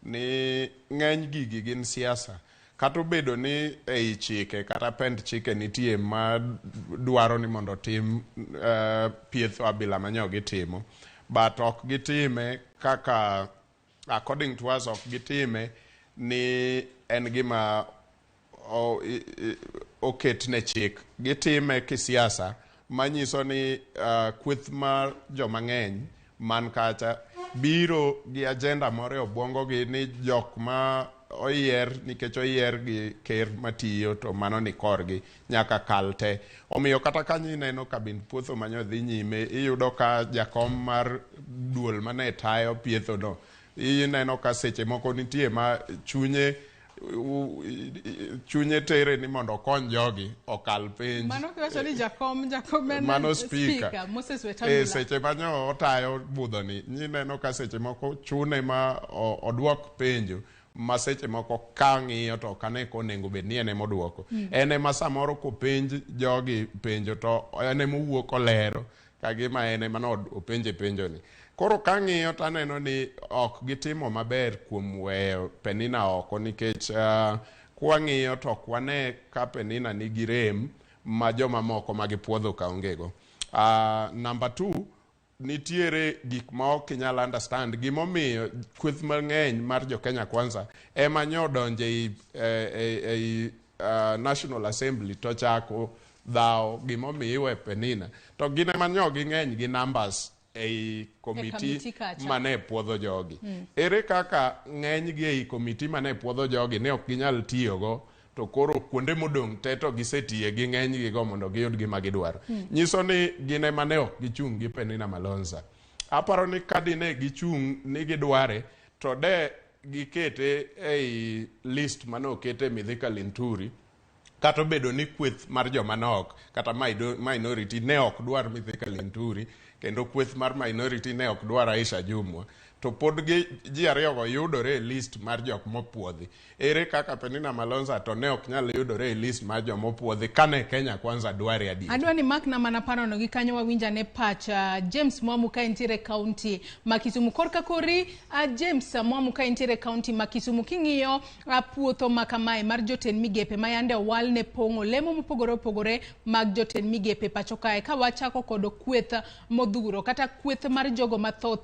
Ni ng'eny gigi gin siasa. Kata obedo ni ei chike kata pend chike nitie ma dwaro ni mondo otim pietho abila manyo gitimo, but ok gitime kaka, according to us, ok gitime ni en gima oket ne chik. Gitime kisiasa, manyiso ni kweth mar joma ng'eny man kacha biro gi agenda moro e obwongo gi ni jok ma oyier nikech oyier gi ker matiyo to mano ni korgi nyaka kal te. Omiyo kata kanyo ineno kabind puotho manyo dhi nyime, iyudo ka jakom mar duol mane tayo pietho no, ineno ka seche moko nitie ma chunye tere ni mondo okony jogi okal penj. Mano kiwacho ni jakom, jakom en Mano speaker. Moses Wetangula. Seche manyo otayo budhoni, ineno ka seche moko chune ma oduok penjo ma seche moko ka ng'iyo to ok ane konego bed ni en ema oduoko. En ema samoro kopenj jogi penjo to en ema owuok olero kagima en ema no openje penjo ni. Koro kang'iyo to aneno ni ok gitimo maber kuom weyo Penina oko, nikech kwang'iyo to ok wane ka Penina nigi rem ma joma moko ma gipuodho ka onge go. Number 2, nitiere gik ma ok inyal understand gimomiyo kweth mang'eny mar jo Kenya Kwanza ema nyo donjo ei National Assembly to chako dhawo gimomiyo iwe Penina to gin ema nyo ging'eny gi numbers ei komiti mane puodho jogi. Ere kaka ng'eny gi ei komiti mane puodho jogi ne ok ginyal tiyogo, to koro kuonde modong' te to gisetiye gi ng'eny gigo mondo giyud gima gidwaro? Nyiso ni gin ema ne ok gichung' gi Penina Malonza. Aparo ni ka dine gichung' ni gidware to de gikete ei list mane okete Mithika Linturi, kata obedo ni kweth mar joma nok kata minority ne ok dwar Mithika Linturi, kendo kweth mar minority ne ok dwar Aisha Jumwa, to pod gi ji ariyogo yudore e list mar jok mopuodhi. Ere kaka Penina Malonza to ne ok nyal yudore e list mar joma opuodhi kane Kenya Kwanza dware adier? Adwa ni makna mana parono gi kanyo wawinjane pacha James Mwamu ka entiere kaunti ma Kisumu. Korka kori, James Mwamu ka entiere kaunti ma Kisumu, king'iyo puotho ma kamae mar jotend migepe ma yande owal ne pong'o lemo mopogore opogore mag jotend migepe pacho kae, ka wachako kod kweth modhuro kata kweth mar jogo mathoth.